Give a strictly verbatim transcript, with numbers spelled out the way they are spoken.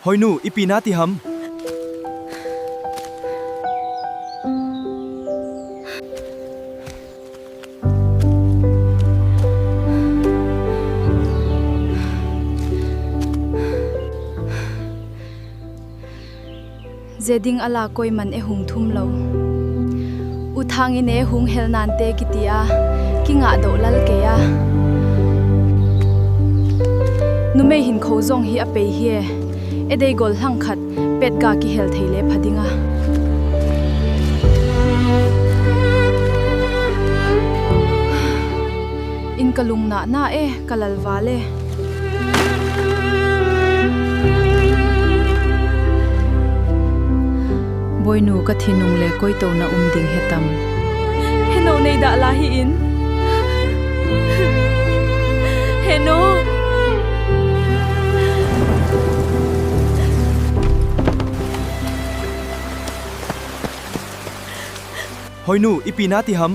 Hoinu, ipi nati ham? Jeding ala koiman eihung thum lou. U Thang in eihung hel nante kitia, kingah doh lal kei a. Numei hinkho jong hi apei hi e. Edei gol lhang khat, pet ga kihel thei le pha ding a. In kalung nahna e, kalal val e. Boinu, kathi nung le koi touna um ding hetam? Henu nei dah la hi in. Henu. Hoinu, ipi nati ham?